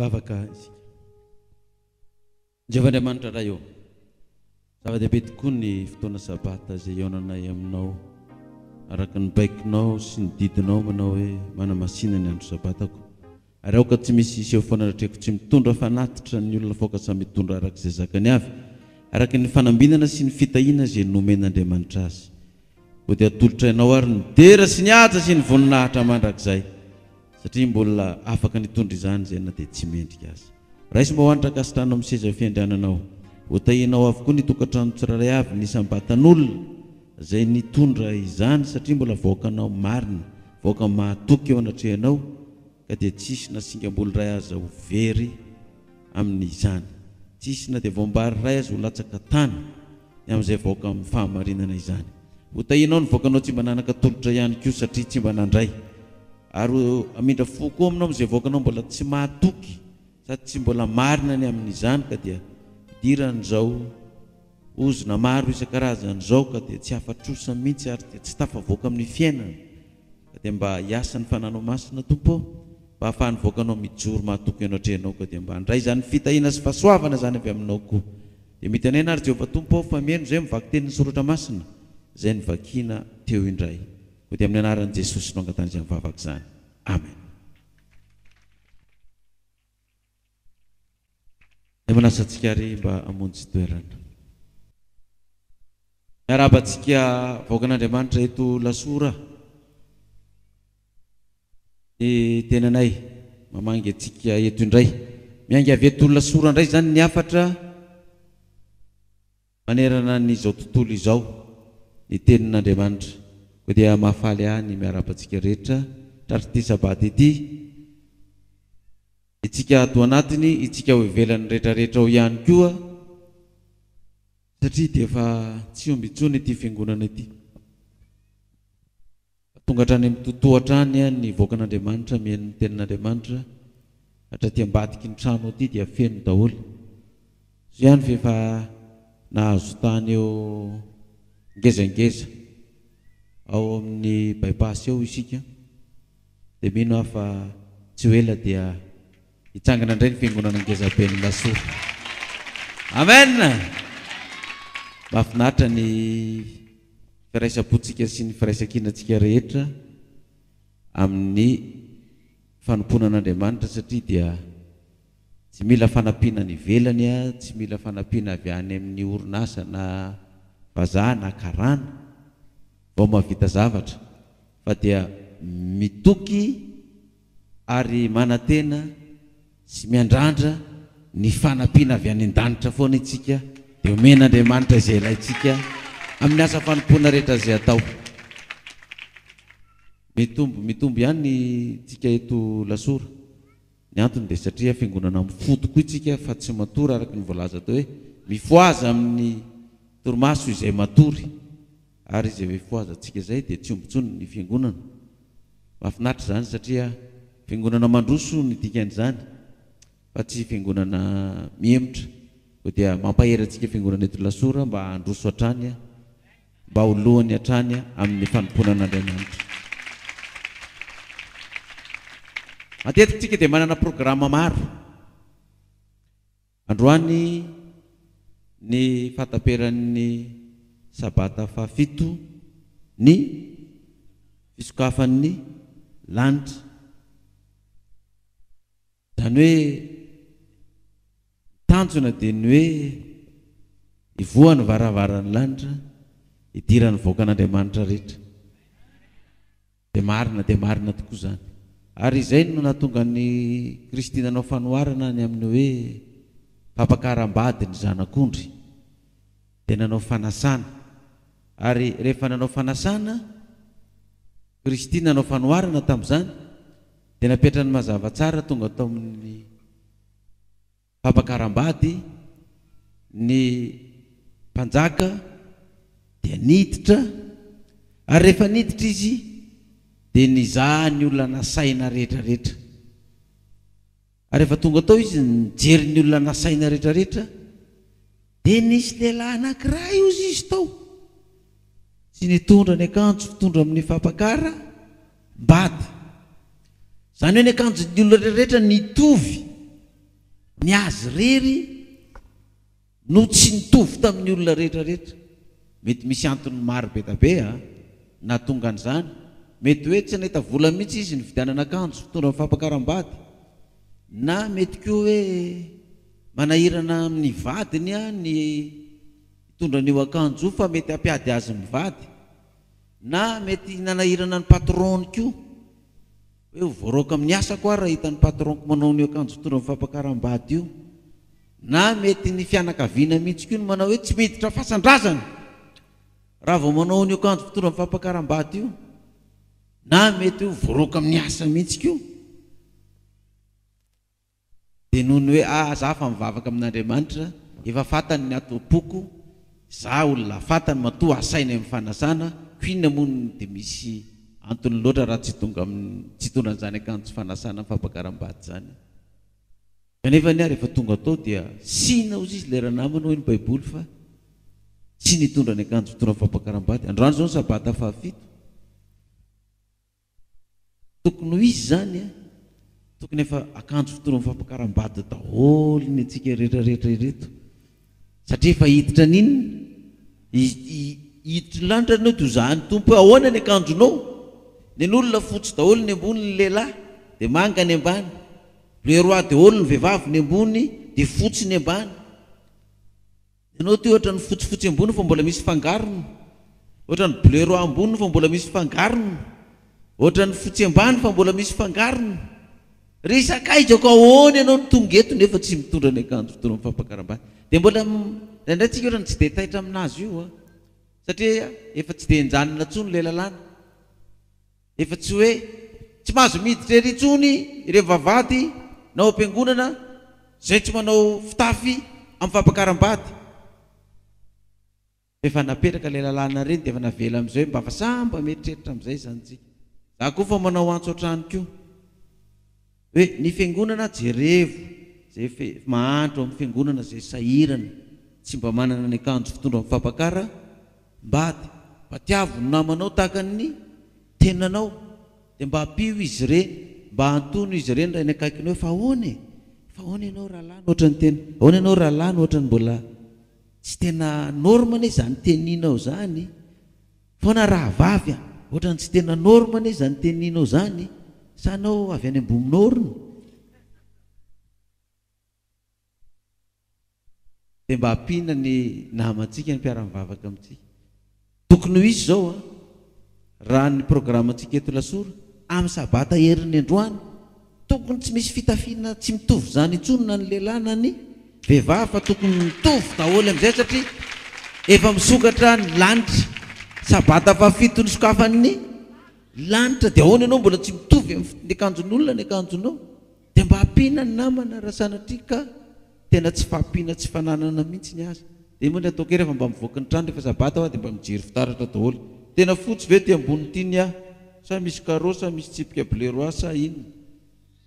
Vavaka isika. Jehovah Andriamanitra Ray ô, zava-dehibe tokoa ny fotoana Sabata izay hihaonanay Aminao araka ny baikonao sy ny didinao manao hoe manamasina ny andro Sabatako ary aoka tsy misy hiseho foana ratreko tsy mitondra fanatitra ny olona fa aoka samy hitondra araka izay zakany avy araka ny fanambinana sy ny fitahiana izay nomen'Andriamanitra azy. Koa dia atolotra Anao ary ny dera sy ny haja sy ny voninahitra mandrakizay. Satria mbola afaka nitondra izany izay na dia tsy mendrika aza. Raiso mba ho hanitra ankasitrahana amin'ny seza fiandriananao. Ho tahianao avokoa ny tokantrano tsirairay avy, ny isam-batan'olona izay nitondra izany satria mbola vahoakanao marina, vahoaka mahatoky eo anatrehanao ka dia tsy hisy na singam-bolo iray aza ho very amin'izany. Tsy hisy na dia voam-bary iray aza ho latsaka tany ny amin'izay vahoaka amin'ny fahamarinana izany. Ho tahianao ny vahoakanao tsy mba nanaka tolotra ihany koa satria tsy mba nandray. Ary ho hamindra fo koa aminao amin'izay vahoakanao mbola tsy mahatoky sady tsy mbola marina ny amin'izany ka dia idiran'izao ozona maro isan-karazany izao ka dia tsy afa-trosa mihitsy ary dia tsy tafavoaka amin'ny fiainana ka dia mba hiasa ny Fananao Masina Tompo ô mba hahafahan'ny vahoakanao mijoro mahatoky eo anatrehanao ka dia mba handray izany fitahiana sy fahasoavana izany avy aminao koa dia mitenena ary Jehovah Tompo ô fa mihaino izay mivaky tenin'ny Soratra Masina izay novakiana teo indray. Koa dia amin'ny anaran'i Jesosy no angatahana izany vavaka izany. Amen. Dia manasa antsika ary mba hamonjy toerana. Miarahaba antsika vahoakan'Andriamanitra eto Lasora. Ny tenanay mamangy antsika eto indray. Miainga avy eto Lasora indray izany ny hafatra. Manerana an' izao tontolo izao ny Tenin' Andriamanitra. Koa dia mahafaly ahy ny miarahaba antsika rehetra tratr' ity Sabata ity. Itsika ato anatiny, itsika ao ivelany rehetrarehetra ao ihany koa, satria dia efa tsy omby intsony ity Fiangonana ity. Tonga hatrany amin'ny totohatra any ny vahoakan'Andriamanitra mihaino ny tenin'Andriamanitra, hatraty ambadiky ny trano aty dia feno daholo. Soa ihany fa efa nahazo tany eo ngezangeza ao amin'ny by-pass eo isika dia mino aho fa tsy ho ela dia hitsangana indray ny fiangonana ngezaben'i Lasora. Amen! Mahafinaritra ny firaisam-pontsika sy ny firaisankinantsika rehetra amin'ny fanompoana an'Andriamanitra satria dia tsy mila fanampiana any ivelany, tsy mila fanampiana avy any amin'ny orinasa na vazaha na karana vao mahavita zavatra fa dia mitoky ary manantena sy miandrandra ny fanampiana avy any an-danitra foana isika, dia omen'Andriamanitra izay ilaintsika amin'ny asa fanompoana rehetra izay atao. Mitombo mitombo ihany tsika eto Lasora. Ny antony dia satria fiangonana mifoha tokoa isika fa tsy matory araka ny voalaza teo hoe mifohaza amin'ny torimaso izay matory. Ary izay mifohazantsika izay dia tsy omby intsony ny fiangonana. Mahafinaritra izany satria fiangonana mandroso ny dikan'izany fa tsy fiangonana mihemotra. Koa dia mampahery antsika fiangonana eto Lasora mba handroso hatrany, mba ho lohany hatrany amin'ny fanompoana an'Andriamanitra. Matetika isika dia manana programa maro. Androany ny fahataperan'ny Sabata fahafito ny fisokafan'ny lanitra. Izany hoe ny tanjona dia ny hoe hivoha ny varavaran'ny lanitra, hidiran'ny vahoakan'Andriamanitra rehetra. Dia marina dia marina tokoa izany. Ary izay no nahatonga an'i Kristy nanao fanoharana ny amin'ny hoe fampakaram-bady ny zanak'ondry. Dia nanao fanasana. Ary rehefa nanao fanasana, Kristy nanao fanoharana tamin'izany, dia napetrany mazava tsara tonga tao amin'ny Fampakaram-bady, ny mpanjaka dia niditra, ary rehefa niditra izy dia nizaha ny olona nasaina rehetrarehetra. Ary rehefa tonga tao izy nijery ny olona nasaina rehetrarehetra, dia nisy lehilahy anankiray hozy izy tao, tsy nitondra ny akanjo fitondra amin'ny fampakaram-bady. Izany hoe ny akanjon'ny olona rehetrarehetra nitovy. Ny azy irery no tsy nitovy tamin'ny olona rehetra rehetra. Mety misy antony maro be da be a, nahatonga an'izany. Mety hoe tsy nahita vola mihitsy izy nividianana akanjo fitondra amin'ny fampakaram-bady. Na mety koa hoe manahirana amin'ny vadiny ny hitondra an'io akanjo io fa mety hampiady azy mivady. Na mety nanahirana ny patron-ny koa. Hoe ho voaroaka amin'ny asako aho raha hitan'ny patron-ko manao an'io akanjo fitondra amin'ny fampakaram-bady io. Na mety ny fianakaviana mihitsy koa no manao hoe tsy miditra fasan-drazana raha vao manao an'io akanjo fitondra amin'ny fampakaram-bady io. Na mety ho voaroaka amin'ny asa mihitsy koa. Dia noho ny hoe ah za fa mivavaka amin'Andriamanitra, efa fantany ny ato am-poko, za olona fantany matoa asainy amin'ny fanasana, ko inona moa no dia misy antony loatra raha tsy tonga amin'ny, tsy hitondra an'izany akanjo fanasana amin'ny fampakaram-bady izany aho. Kanefa anie rehefa tonga tao dia sina hozy izy ilay ranamana hoy ny baiboly fa tsy nitondra ny akanjo fitondra amin'ny fampakaram-bady. Androany izao ny sabata fahafito. Tokony ho izy izany a! Tokony efa akanjo fitoron'ny fampakaram-bady daholo ny antsika rehetra rehetra ireto. Satria efa hiditra n'inona? Hiditry ny lanitra ianao dia ho zahan'ny Tompo hoe ahoana ny akanjonao? Ny an'olona fotsy daholo ny ambony ny lehilahy dia manga ny ambany. Bleu roi daholo ny vehivavy ny ambony dia fotsy ny ambany. Ianao ty ohatran'ny fotsifotsy ambony fa mbola misy fangarony, ohatran'ny bleu roi ambony fa mbola misy fangarony, ohatran'ny fotsy ambany fa mbola misy fangarony. Ry sakaizako ahoana ianao no tonga eto nefa tsy mitondra ny akanjo fitondra amin'ny fampakaram-bady. Dia mbola indraindray tsika ohatran'ny tsy dia taitra aminazy io an. Satria efa tsy dia henjanina intsony ilay lalàna. Efa tsy hoe tsy mahazo miditra ery intsony ireo vavahady na ao am-piangonana izay tsy manao fitafy amin'ny fampakaram-bady. Fa efa napetraka ilay lalàna ireny dia efa navela amin'izay hoe mba fa samy mba mieritreritra amin'izay izany tsika. Za koa fa manao antso hatrany koa hoe ny fiangonana jerevo izay fe mahantra ao amin'ny fiangonana izay sahirana tsy mba manana ny akanjo fitondra amin'ny fampakara Mbady, mba tiavo ny namanao tahaka ny tenanao, dia mba ampio izy ireny, mba antono izy ireny raha eny akaikinao hoe fa ahoana e? Fa ahoana ianao rahalahy no ohatran'ny tena, ahoana ianao rahalahy no ohatran'ny mbola tsy tena norme anie izany teninao izany, fa ahoana rahavavy a, ohatran'ny tsy tena norme anie izany teninao izany, sa anao avy any Ambohinorina? Dia mba ampiana ny namantsika, ny mpiara-mivavaka amintsika. Tokony ho hisy izao an, raha ny programantsika eto Lasora, amin'ny sabata herin'ny androany, tokony tsy misy fitafiana tsy mitovy izany intsony na ny lehilahy na ny vehivavy fa tokony mitovy daholo amin'izay satria efa misokatra ny lanitra. Sabata fahafito nisokafan'ny lanitra dia ahoana ianao mbola tsy mitovy amin'ny akanjon'olona ny akanjonao? Dia mba ampiana ny namana raha sanatria ka tena tsy fahampiana tsy fananana mihitsy ny azy. Dia moa ny ataoko hoe rehefa mba mivoaka ny trano rehefa sabata aho dia mba mijery fitaratra daholo. Tena fotsy ve ity ambony ity ny ahy? Sa misy carreau sa misy tsipika bleu roi sa inona?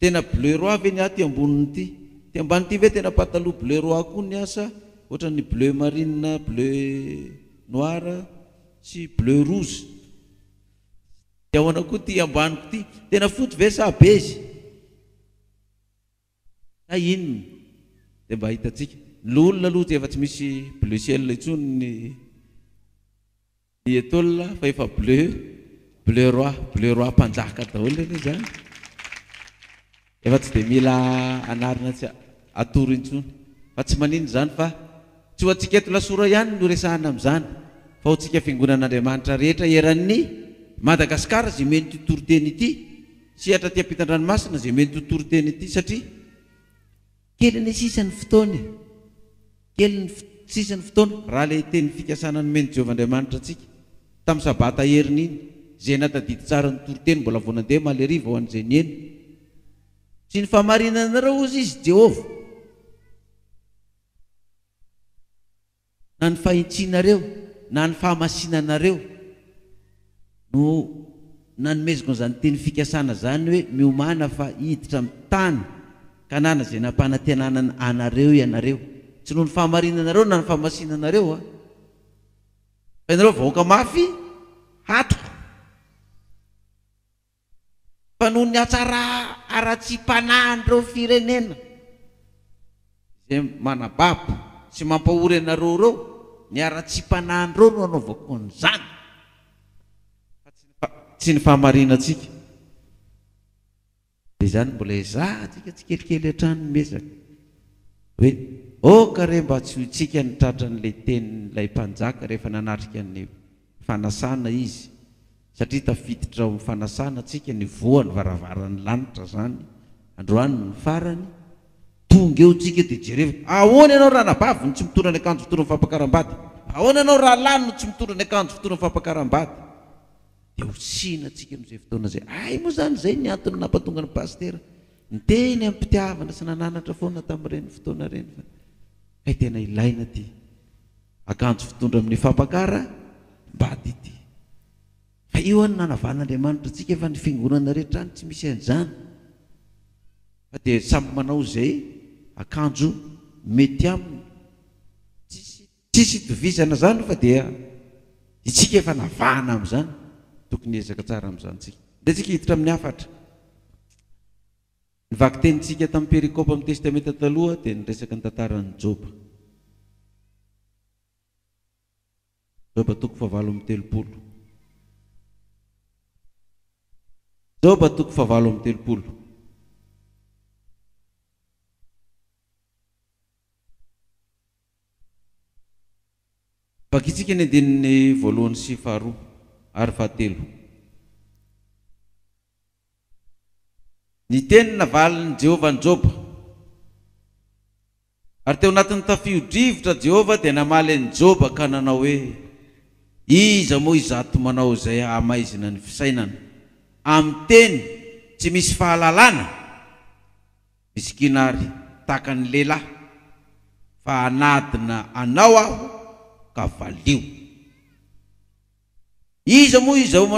Tena bleu roi ve ny ahy ity amboniny ity? Ity ambany ity ve tena pataloha bleu roi koa ny ahy sa ohatran'ny bleu marine bleu noir sy bleu rouge? Dia ahoana koa ity ambaniko ity? Tena fotsy ve sa beige? Sa inona? Dia mba hitantsika. Ny loholona aloha dia efa tsy misy bleu ciel intsony ny ny étoile fa efa bleu bleu roi, bleu roi mpanjaka daholo anie izany. Efa tsy dia mila anarina tsy atoro intsony. Fa tsy maninona izany fa tsy ho antsika eto Lasora ihany no resahana amin'izany fa ho antsika Fiangonan'Andriamanitra rehetra eran'ny Madagasikara izay mino ity toriteny ity sy hatraty ampitan-dranomasina izay mino ity toriteny ity satria kely anie sisa ny fotoana e! Kely ny sisa ny fotoana raha ilay teny fikasana nomen'i Jehovah Andriamanitra antsika tamin'ny Sabata heriny iny, izay nahatadidy tsara ny toriteny mbola vao nandeha omaly hariva ho an'izay nihaino. Tsy ny fahamarinanareo, hozy izy, Jehovah, na ny fahintsianareo, na ny fahamasinanareo no nanomezako an'izany teny fikasana izany hoe miomàna fa hiditra amin'ny tany Kanana izay nampanantenana anareo ianareo. Tsy noho ny fahamarinanareo na ny fahamasinanareo, fa ianareo vahoaka mafy hatoka. Fa noho ny hatsara-haratsiam-panahin'ireo firenena. Izay manababo sy mampahory anareo ireo, ny haratsiam-panahin'ireo no anaovako an'izany, fa tsy ny fahamarinantsika. Dia izany mbola ezahantsika tsikelikely hatrany ny miezaka hoe aoka re mba tsy ho isika no tratran'ilay tenin'ilay mpanjaka rehefa nanatrika ny fanasana izy, satria tafiditra ao amin'ny fanasana tsika, nivoha ny varavaran'ny lanitra izany androany ny farany, tonga eo tsika dia jereo, ahoana ianao ranabavy no tsy mitondra ny akanjo fitoron'ny fampakaram-bady? Ahoana ianao rahalahy no tsy mitondra ny akanjo fitoron'ny fampakaram-bady? Dia ho sina tsika amin'izay fotoana izay. Hay moa izany izay ny antony nampatonga ny pasitera niteny amim-pitiavana sy nananatra foana tamin'ireny fotoana ireny fa hay tena ilaina ity akanjo fitondra amin'ny fampakaram-bady ity. Fa io no nanavan'Andriamanitra antsika fa ny fiangonana rehetra any tsy misy an'izany fa dia samy manao izay akanjo mety aminy. Tsisy tsisy itovizana izany fa dia isika efa navahana amin'izany, tokony hiezaka tsara amin'izany isika. Ndeha tsika hiditra amin'ny hafatra. Ny vakitenintsika tamin'ny perikopa amin'ny Testamenta Taloha dia niresaka ny tantaran'i Joba. Joba toko fahavalo amby telopolo. Joba toko fahavalo amby telopolo. Vakintsika ny andininy voalohany sy faharoa ary fahatelo. Ny teny navalin'i Jehovah an'i Joba. Ary teo anatin'ny tafio-drivotra Jehovah dia namaly an'i Joba ka nanao hoe, Iza moa izato manao izay hahamaizina ny fisainana, amin'ny teny tsy misy fahalalana? Misikina àry tahaka ny lehilahy, fa hanadina anao aho ka valio. Iza moa izao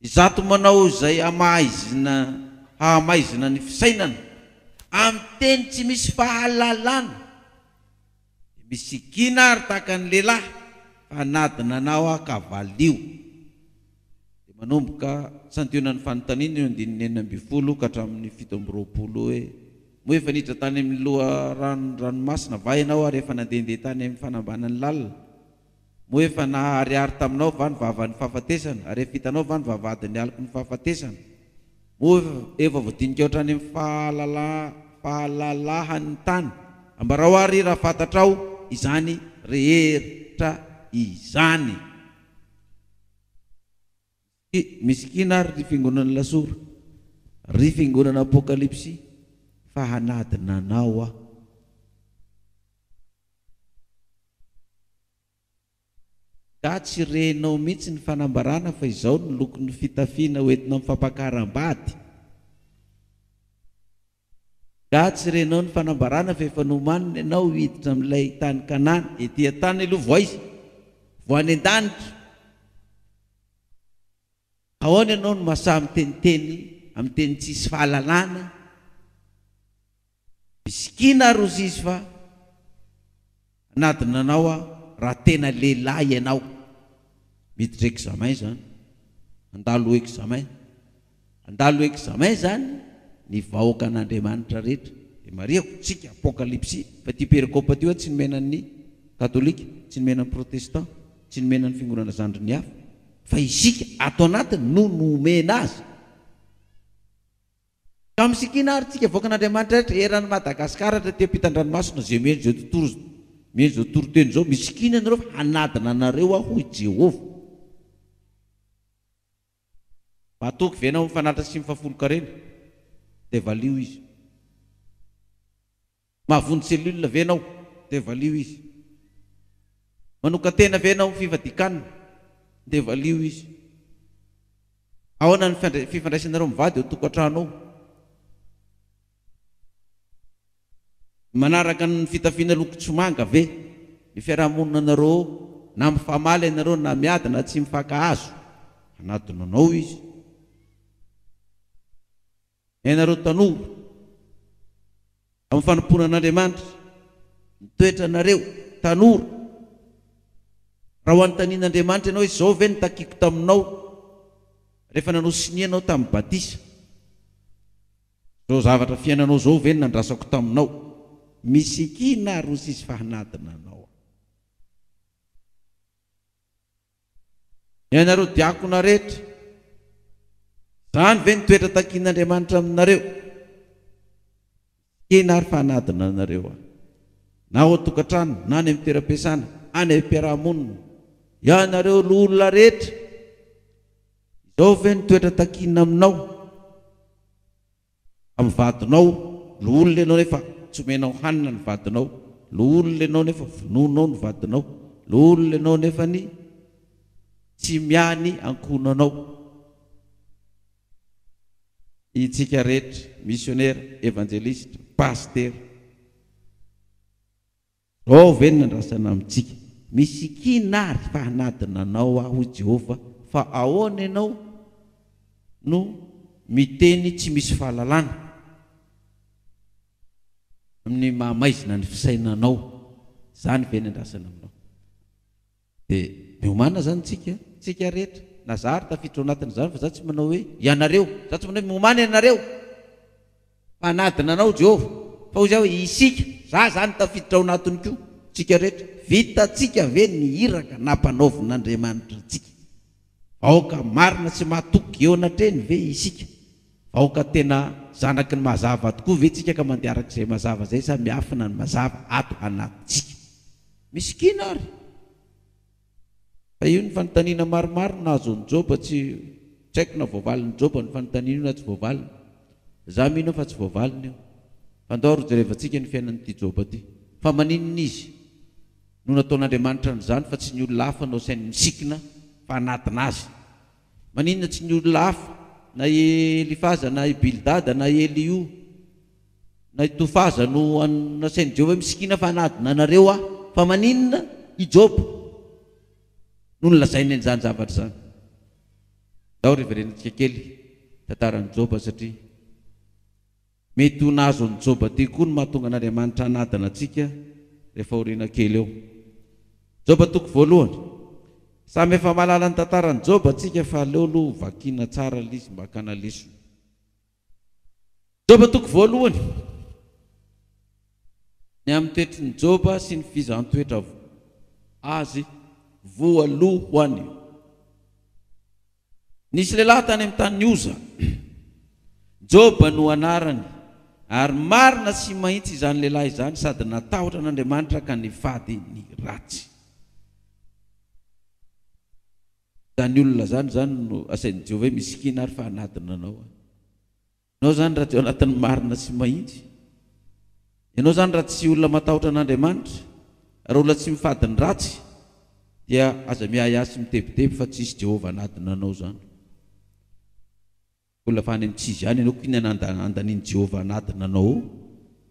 izato manao izay hamaizina hahamaizina ny fisainana amin'ny teny tsy misy fahalalana? Dia misikina ary tahaka ny lehilahy fa hanadina anao aho ka valio. Dia manomboka santionan'ny fanontaniana eo andininy 16 ka hatramin'ny 27 hoe, Moa efa niditra tany amin'ny loharanon-dranomasina va ianao ary efa nandehandeha tany amin'ny fanambanan'ny lalina? Moa efa naharihary taminao va ny vavan'ny fahafatesana, ary efa hitanao va ny vavahadin'ny aloky ny fahafatesana? Moa efa voadinikao hatrany amin'ny fahalalahan'ny tany? Ambarao àry raha fantatrao izany rehetra izany. Misikina ary ry fiangonan'i Lasora, ry fiangonana Apokalypsy, fa hanadina anao aho. Nga tsy renao mihitsy ny fanambarana fa izao ny lokon'ny fitafiana hoentina amin'ny fampakaram-bady? Nga tsy renao ny fanambarana fa efa nomanina ianao hiditra amin'ilay tany Kanana? Ety an-tany aloha vao aiza? Vao any an-danitra. Ahoana ianao no mahasahy miteniteny amin'ny teny tsisy fahalalana? Misikina ary ozy izy fa hanadina anao aho raha tena lehilahy ianao. Miditra examen izany. Handalo examen. Handalo examen izany ny vahoakan'Andriamanitra rehetra. Dia marihako, tsika Apokalypsy, fa ity perikopa ity hoa tsy nomena ny katolika, tsy nomena ny protestant, tsy nomena ny fiangonana zandriny hafa, fa isika ato anatiny no nomena azy. Ka misikina ary tsika vaokan'Andriamanitra rehetra eran'i Madagascar hatraty ampitan-dranomasina izay mihaino izao tontolo mihaino izao toriteny izao misikina ianareo fa hanadina anareo aho hoy Jehovah. Matoky ve ianao mifanatra sy mifafolon-karena? Dia valio izy. Mahavonjy cellule ve ianao? Dia valio izy. Manokan-tena ve ianao amin'ny fifadian-kanina? Dia valio izy. Ahoana ny fifandraisanareo mivady ao tokantrano ao? Manaraka ny fitafiana loko tsy manga ve ny fiarahamonina anareo ao? Na mifamaly ianareo na miady na tsy mifankahazo, hanadino anao izy. Ianareo tanora, amin'ny fanompoana an'Andriamanitra, ny toetranareo, tanora, raha ho anontanian'Andriamanitra ianao hoe izao ve no takiako taminao rehefa nanao sonia ianao tamin'ny batisa? Izao zavatra fiainanao izao ve no nandrasako taminao? Misikina ary hoy izy fa hanadina anao aho. Ianareo diakona rehetra, izany ve ny toetra takian'Andriamanitra aminareo? Misikina ary fa hanadina anareo aho. Na ao an-tokantrano, na any amin'ny toeram-piasana, any am-piaraha-monina. Ianareo loholona rehetra, izao ve ny toetra takiana aminao? Amin'ny vadinao, loholona ianao nefa tsy omenao hanina ny vadinao, loholona ianao nefa vonoinao ny vadinao, loholona ianao nefa ny tsy miahy ny ankohonanao. Itsika rehetra, misionera, evanjelistra, pasitera. Izao ve no nandrasana amintsika? Misikina àry fa hanadina anao aho, hoy Jehovah, fa ahoana ianao no miteny tsy misy fahalalana amin'ny maha-maizina ny fisainanao? Izany ve no andrasana aminao? Dia miomàna izany tsika, tsika rehetra, na za ary tafiditra ao anatin'izany fa za tsy manao hoe ianareo, za tsy manao hoe miomàna ianareo fa hanadina anao Jehovah, fa hoy za hoe isika, za izany tafiditra ao anatiny koa, tsika rehetra, vitantsika ve ny iraka nampanaovin'Andriamanitra antsika? Vahoaka marina sy mahatoky eo anatrehiny ve isika? Vahoaka tena zanaky ny mazava tokoa ve tsika ka mandeha araka izay mazava izay sa miafina ny mazava ato anatintsika? Misikina ary! Fa io ny fanontaniana maromaro nahazo an'i Joba tsy tsy haiko na voavalin'i Joba ny fanontaniana io na tsy voavaliny. Za mino aho fa tsy voavaliny io. Fa ndao ary hojerevantsika ny fiainan'ity Joba ity. Fa maninona izy no nataon'Andriamanitra an'izany fa tsy ny olona hafa no asainy misikina fa hanadina azy? Maninona tsy ny olona hafa na i Elifaza na i Bildada na i Eliho Na i Tofaza no nasain'i Jehovah hoe misikina fa hanadina anareo aho. Fa maninona i Joba no nolazainy an'izany zavatra izany? Ndao ry hiverenantsika kely tantaran'i Joba satria mety ho nahazo an'i Joba teo koa ny mahatonga an'Andriamanitra hanadina antsika rehefa aoriana kely eo. Joba toko voalohany. Samy efa mahalala ny tantaran'i Joba tsika fa aleo aloha vakiana tsara ilay izy mba hakana lesona. Joba toko voalohany. Ny amin'ny toetry ny Joba sy ny fizahan-toetra azy voalohany. Nisy lehilahy tany amin'ny tanin'i Oza. Joba no anarany, ary marina sy mahitsy izany lehilahy izany sady natahotra an'Andriamanitra ka nifady ny ratsy. Izany olona izany izany no asain'i Jehovah hoe misikina ary fa hanadina anao aho. Ianao izany raha tsy ao anatin'ny marina sy mahitsy, ianao izany raha tsy olona matahotra an'Andriamanitra, raha olona tsy mifady ny ratsy, dia aza miahiahy sy mitebiteby fa tsy hisy Jehovah hanadina anao izany. Olona fa any amin'ny tsy izy any ianao ko inona no andanian'i Jehovah hanadina anao eo?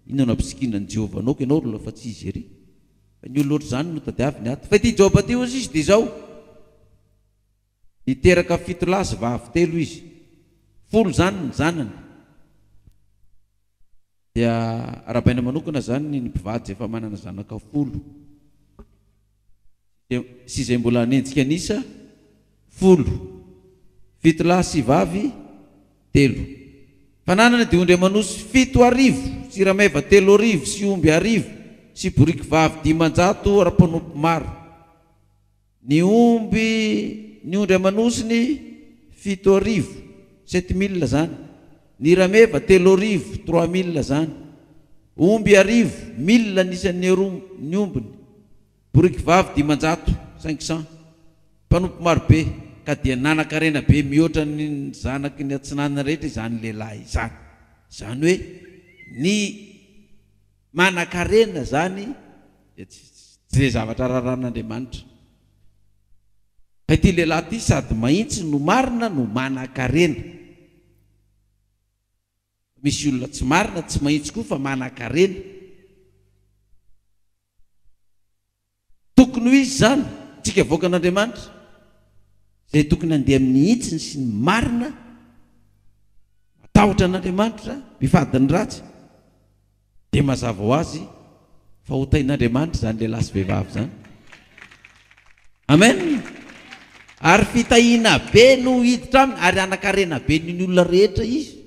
Inona no ampisikinan'i Jehovah anao ko ianao ry olona fa tsy izy ery? Fa ny olona ohatr'izany no tadiaviny ato. Fa ity Joba ity hozy izy dia izao, niteraka fito lahy sy vavy telo izy. Folo izany ny zanany. Dia arahabaina manokana izany ny mpivady izay efa manana zanaka folo. Sy izay mbola hanenjika an'isa folo, fito lahy sy vavy telo. Fananana dia ondry aman'osy 7000 sy rameva 3000 sy omby arivo sy boriky vavy 500 ary mpanompo maro. Ny omby, ny ondry aman'osiny 7000, 7000 izany. Ny rameva 3000, 3000 izany. Omby arivo, mille ny isan'ny ny ombiny. Boriky vavy 500, 500, mpanompo marobe, ka dia nanan-karena be mihoatra ny zanaky ny atsinanana rehetra izany lehilahy izany. Izany hoe ny manan-karena izany dia tsy izay zavatra raràn'Andriamanitra. Fa ity lehilahy ity sady mahitsy no marina no manan-karena. Misy olona tsy marina, tsy mahitsy koa fa manan-karena. Tokony ho izy izany, tsika vahoakan'Andriamanitra, izay tokony handeha amin'ny hitsiny sy ny marina, matahotra an'Andriamanitra, mifady ny ratsy, dia mazava ho azy fa ho tahin'Andriamanitra izany lehilahy sy vehivavy izany. Amen! Ary fitahiana be no hiditra aminy, ary hanan-karena be noho ny olona rehetra izy.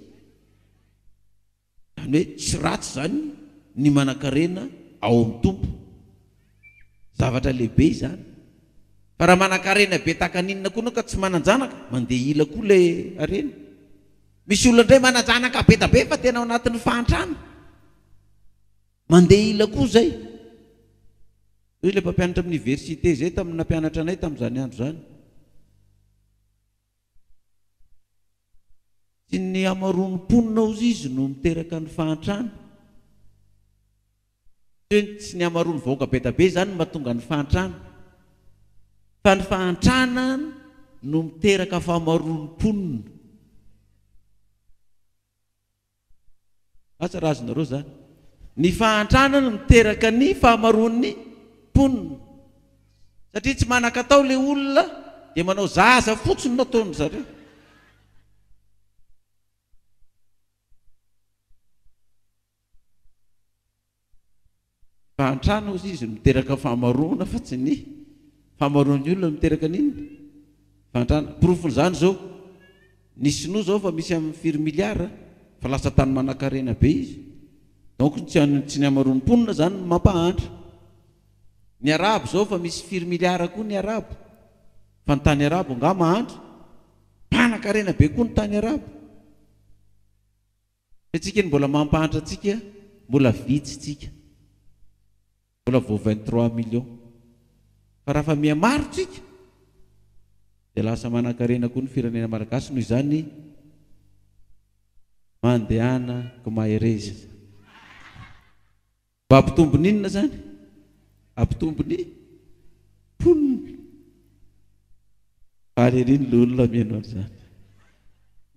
Izany hoe tsy ratsy izany ny manankarena ao amin'ny Tompo. Zavatra lehibe izany. Fa raha manankarena be tahaka ny inona koa ianao ka tsy manan-janaka, mandeha ila koa ilay harena. Misy olona indray manan-janaka be da be fa tena ao anatin'ny fahantrana. Mandeha ila koa izay. Hoy ilay mpampianatra amin'ny université izay tamin'ny nampianatra anay tamin'izany andro izany. Tsy ny hamaroan'ny mponina hozy izy no miteraka ny fahantrana. Tsy hoe tsy ny hamaroan'ny vahoaka be da be izany no mahatonga ny fahantrana. Fa ny fahantrana no miteraka fahamaroan'ny mponina. Asa raha azonareo izany. Ny fahantrana no miteraka ny fahamaroan'ny mponina. Satria tsy manan-katao ilay olona dia manao zaza fotsiny no ataon-dry zareo. Fahantrana hozy izy no miteraka fahamaroana fa tsy ny fahamaroan'ny olona no miteraka ny inona? Fahantrana. Porofon'izany izao, ny sinoa izao efa misy amin'ny firy milliards fa lasa tany manankarena be izy. Donc tsy tsy ny hamaroan'ny mponina izany no mampahantra. Ny arabo izao efa misy firy milliards koa ny arabo fa ny tany arabo angaha mahantra? Mpanankarena be koa ny tany arabo. Ny antsika ny mbola mampahantra antsika mbola vitsy tsika mbola vao 23 millions fa raha fa miha maro tsika dia lasa manankarena koa ny firenena malagasy noho izany mandehana ko mahereza. Mba hampitombo ny inona izany? Hampitombo ny mponina. Faly ery ny loholona mihaino an'izany.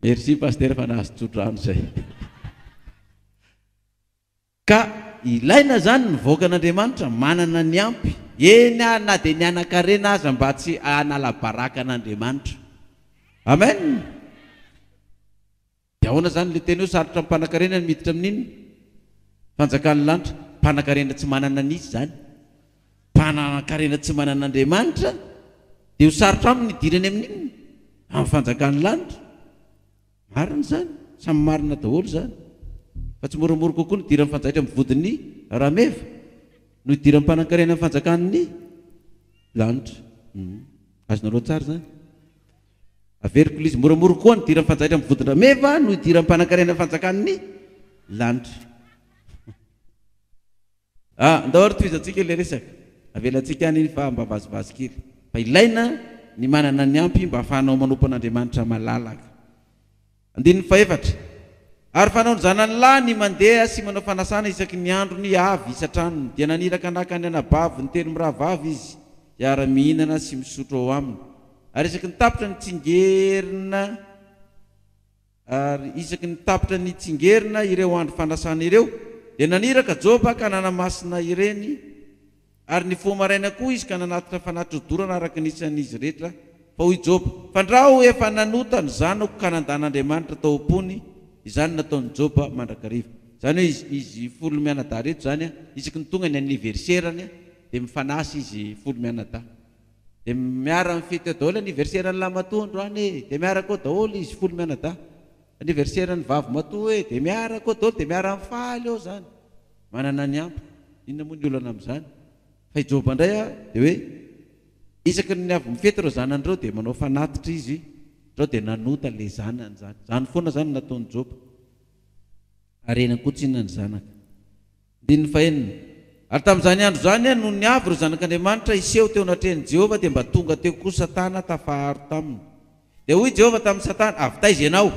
Merci Pasteur fa nahazo tso-drano izay. Ka ilaina izany ny vahoakan'Andriamanitra manana ny ampy, eny ary na dia ny hanan-karena aza mba tsy hanala baraka an'Andriamanitra. Amen! Dia ahoana izany ilay teny hoe sarotra amin'ny mpanankarena ny miditra amin'inona? Fanjakan'ny lanitra. Mpanankarena tsy manana an'iza izany? Mpanankarena tsy manana Andriamanitra dia ho sarotra aminy ny hidirany amin'inona? Amin'ny fanjakan'ny lanitra. Marina izany, samy marina daholo izany. Fa tsy moramora kokoa ny hidiran'ny fanjaitra amin'ny vodin'ny rameva no hidiran'ny mpanankarena amin'ny fanjakan'ny lanitra. Azonareo tsara izany? Averiko ilay izy, moramora koa ny idiran'ny fanjaitra amin'ny vodin-drameva no idiran'ny mpanankarena ny fanjakan'ny lanitra. Ah, ndao ary tohizantsika ilay resaka. Avelantsika any iny fa mba vazivazy kely. Fa ilaina ny manana ny ampy mba ahafahanao manompo an'Andriamanitra malalaka. Andininy fahefatra, Ary fanaon'ny zanany lahy ny mandeha sy manao fanasana isaky ny androny avy isan-tranony, dia naniraka naka ny anabaviny telo mirahavavy izy hiara-mihinana sy misotro ao aminy. Ary isaky ny tapitra ny tsingerina ary isaky ny tapitra ny tsingerina ireo andro fanasana ireo, dia naniraka Joba ka nanamasina ireny, Ary nifoha maraina koa izy ka nanatitra fanatitra hodorana araka ny isan'izy rehetra. Fa hoy Joba, Fandrao efa nanota ny zanako ka nandà an'Andriamanitra tao am-pony, izany no nataon'i Joba mandrakariva. Izany hoe izy izy folo mianadahy ireto izany an, isaky ny tonga ny anniversaire-ny dia mifanasa izy folo mianadahy. Dia miara mifety eo daholo, anniversaire-n'ny lahimatoa androany e! Dia miaraka eo daholo izy folo mianadahy. Anniversaire-n'ny vavimatoa e! Dia miaraka eo daholo, dia miara mifaly eo izany. Manana ny ampy. Inona moa ny olana amin'izany? Fa i Joba indray dia hoe isaky ny avy mifety ireo zanany ireo dia manao fanatitra izy, ireo dia nanota ilay zanany izany. Izany foana izany no nataon'i Joba. Harena koa tsinona ny zanaka. Andininy fahenina. Ary tamin'izany andro izany, nony avy ireo zanak'Andriamanitra hiseho teo anatrehan'i Jehovah, dia mba tonga teo koa Satana tafaharo taminy. Dia hoy Jehovah tamin'i Satana, Avy taiza ianao?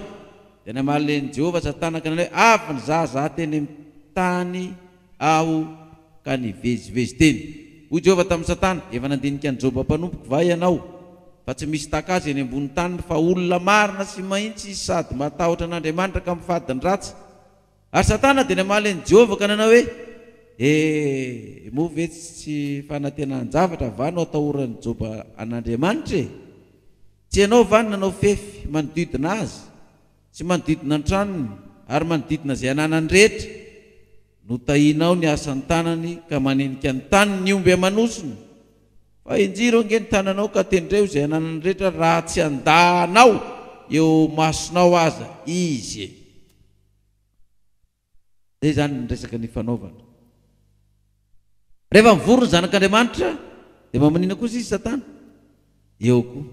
Dia namaly an'i Jehovah Satana ka nanao hoe, Avy nizahazaha teny amin'ny tany aho ka nivezivezy teny. Hoy Jehovah tamin'i Satana, Efa nandinika an'i Joba mpanompoko va ianao? Fa tsy misy tahaka azy eny ambonin'ny tany, fa olona marina sy mahitsy izy sady matahotra an'Andriamanitra ka mifady ny ratsy. Ary Satana dia namaly an'i Jehovah ka nanao hoe, E, moa ve tsy fanantenan-javatra va no atahoran'i Joba an'Andriamanitra e? Tsy ianao va no nanao fefy manodidina azy, sy manodidina ny tranony, ary manodidina izay ananany rehetra? Notahianao ny asan'ny tanany ka manenika ny tany ny omby aman'osony. Fa injiro ange ny tananao ka tendreo izay ananany rehetra raha tsy handà anao eo imasonao aza izy e! Zay zany ny resaka nifanaovana. Rehefa mivory ny zanak'Andriamanitra dia mba manina kosa izy Satana? Eo koa.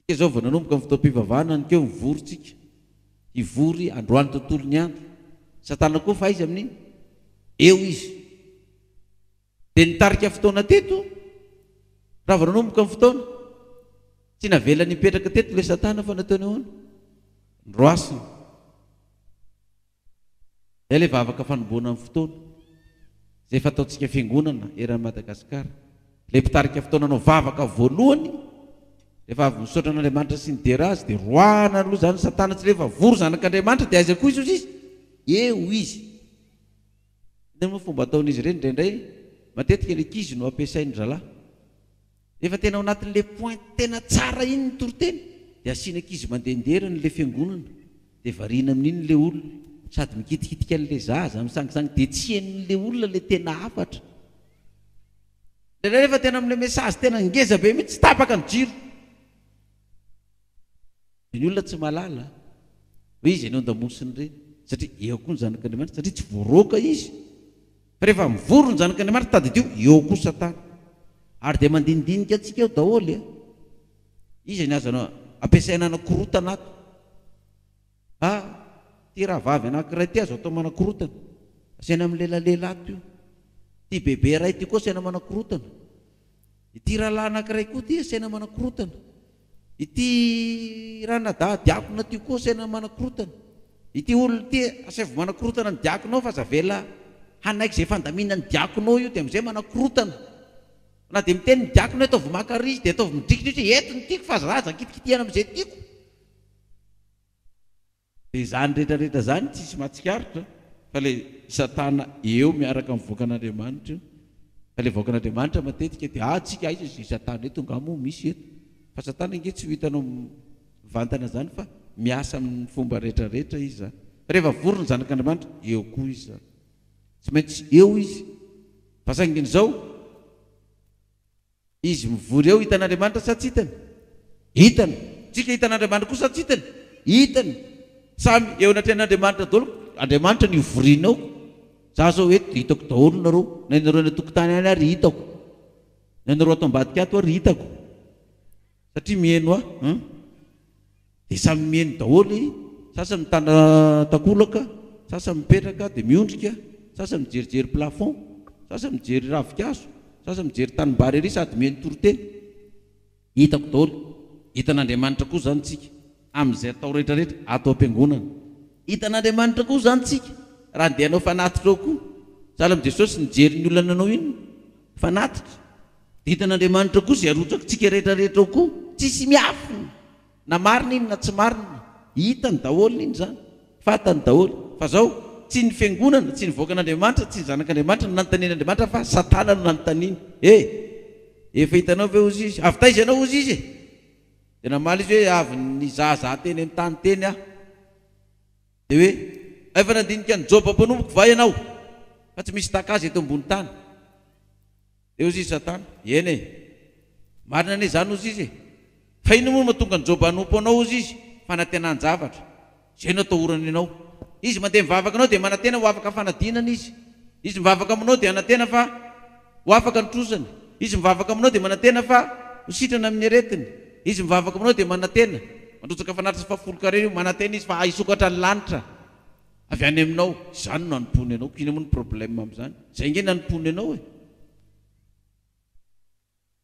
Tsika izao vao nanomboka ny fotoam-pivavahana aninkeo mivory tsika. Hivory androany tontolo ny andro. Satana koa fa aiza amin'iny? Eo izy. Dia nitarika fotoana teto, raha vao nanomboka ny fotoana. Tsy navelany hipetraka teto ilay Satana fa nataony ahoana? Noroasiny. Izay ilay vavaka fanombohana ny fotoana, izay fataontsika fiangonana eran'i Madagasikara. Ilay mpitarika fotoana hanao vavaka voalohany, rehefa avy misaotra an'Andriamanitra sy nidera Azy, dia roahana aloha izany Satana tsy rehefa vory zanak'Andriamanitra dia aiza koa izy hozy izy? Eo izy. Inona moa fomba ataon'izy ireny indraindray? Matetika ny ankizy no ampiasain-dry zalahy. Rehefa tena ao anatin'ilay point tena tsara iny ny toriteny dia asiana ankizy mandehandeha eran'ilay fiangonana dia variana amin'iny ilay olona sady mikitikitika an'ilay zaza, misangisangy dia tsy henon'ilay olona ilay tena hafatra. Indraindray rehefa tena amin'ilay message tena ngeza be mihitsy tsy tapaka ny jiro. Dia ny olona tsy mahalala hoe iza eny an-damosiny ireny, satria eo koa ny zanak'Andriamanitra, satria tsy voaroaka izy. Fa rehefa mivory ny zanak'Andriamanitra, tadidio, eo koa Satana. Ary dia mandinidinika antsika eo daholo e. Iza ny azo ampiasaina hanakorotana ato? Ah, ity rahavavy anankiray ity azo atao manakorotana. Asaina milelalela ato io. Ity bebe iray ity koa asaina manakorotana. Ity rahalahy anankiray koa ity asaina manakorotana. Ity ranadahy diakona ity koa asaina manakorotana. Ity olona ity asaivo manakorotana ny diakona ao fa aza avela hanaiky izay fandaminan'ny diakona ao io dia amin'izay manakorotana. Na dia miteny ny diakona hoe ataovy maka ary izy dia ataovy midrikitra izy hoe eto ny tiako fa aza aza kitikitihana amin'izay tiako. Dia izany rehetra rehetra izany tsisy mahatsikaritra fa ilay satana eo miaraka amin'ny vahoakan'Andriamanitra io. Fa ilay vahoakan'Andriamanitra matetika dia ah tsika aiza izay satana eto angaha moa misy eto. Fa satana ange tsy ho hitanao mivantana izany fa miasa amin'ny fomba rehetra rehetra izy izany. Fa rehefa vory ny zanak'Andriamanitra eo koa izy izany. Tsy maintsy eo izy. Fa saingy izao. Izy mivory eo hitan'Andriamanitra sa tsy hitany? Hitany. Tsika hitan'Andriamanitra koa sa tsy hitany? Hitany. Samy eo anatrehan'Andriamanitra daholo, Andriamanitra no ivoriana ao. Za zao eto dia hitako daholo nareo, na ianareo any an-tokotany any ary hitako, na ianareo ato ambadika ato ary hitako. Satria miheno ahy an! Dia samy miheno daholo, sasany mitana takolaka, sasany mipetraka dia miondrika, sasany mijerijery plafond, sasany mijery ravinkazo, sasany mijery tanimbary ery sady miheno toriteny. Hitako daholo. Hitan'Andriamanitra koa izany tsika amin'izay atao rehetra rehetra ato am-piangonana. Hitan'Andriamanitra koa izany tsika raha andeha hanao fanatitra ao koa. Sahala amin'i Jesosy nijery ny olona nanao inona? Fanatitra. Hitan'Andriamanitra koa izay arotsakitsika rehetra rehetra ao koa, tsisy miafina, na marina iny na tsy marina, hitany daholo iny izany, fantany daholo, fa zao, tsy ny fiangonana, tsy ny vahoakan'Andriamanitra, tsy ny zanak'Andriamanitra no nanontanian'Andriamanitra fa satana no nanontaniany, e! Efa hitanao ve hozy izy, avy taiza ianao hozy izy e? Dia namaly izy hoe avy nizahazaha teny an-tany teny aho. Dia hoe, Efa nandinika an'i Joba mpanompoko va ianao, fa tsy misy tahaka azy eto ambony tany? Dia hozy izy Satana, Eny e! Marina anie izany, hozy izy e! Fa inona moa no mahatonga an'i Joba hanompo anao, hozy izy, fanantenan-javatra. Izay no atahorany anao. Izy mandeha mivavaka anao dia manantena ho afaka fanadinana izy. Izy mivavaka aminao dia hanantena fa ho afaka ny trosany. Izy mivavaka aminao dia manantena fa ho sitrana amin'ny aretiny. Izy mivavaka aminao dia manantena, mandrotsaka fanatitra sy fahafolonkarena io, manantena izy fa hisokatra ny lanitra avy any aminao. Izany no hanompoany anao. Inona moa ny problème amin'izany? Izay ange ny hanompoany anao e.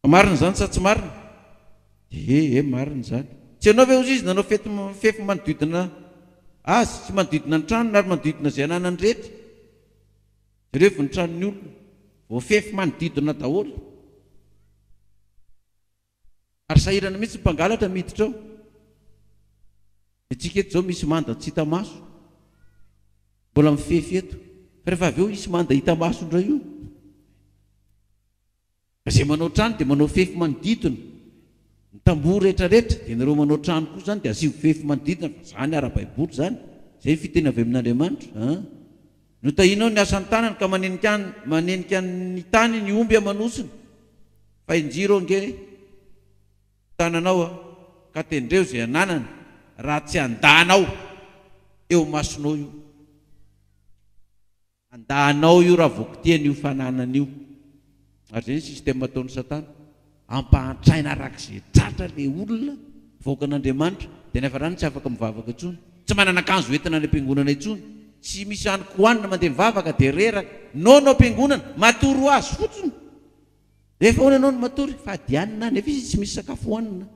Fa marina izany sa tsy marina? Ee, ee, marina izany. Tsy ianao ve hozy izy nanao fety fefy manodidina azy sy manodidina ny tranony ary manodidina izay ananany rehetra? Jerevo ny tranon'ny olona, voafefy manodidina daholo. Ary sahirana mihitsy ny mpangalatra miditra ao. Ny antsika eto izao misy manda tsy hita maso, mbola mifefy eto. Fa rehefa avy eo hisy manda hita maso indray io. Fa izay manao trano dia manao fefy manodidina. Ny tamboho rehetra rehetra, dia nareo manao trano koa izany dia asio fefy manodidina fa izany ara-baiboly izany. Izay ny fiteny avy amin'Andriamanitra an. Notahianao ny asan'ny tanany ka manenika manenika ny tany ny omby aman'osiny. Fa injiro ange ny tananao an, ka tendreo izay ananany raha tsy andanao eo imasonao io. Andahanao io raha vao kitihana io fananana io. Ary izay ny système ataon'i satana. Ampahantraina araka izay tratra ilay olona, vahoakan'Andriamanitra, dia ny hafarany tsy afaka mivavaka intsony. Tsy manana akanjo hoentina any am-piangonana intsony. Tsy misy hanin-kohanina mandeha mivavaka dia reraka. Noana ao am-piangonana, matory ho azy fotsiny. Rehefa ahoana ianao no matory? Fady hanina nefa izy tsy misy sakafo hohanina.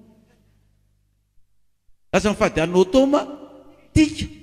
Lasa mifady hanina automa tika.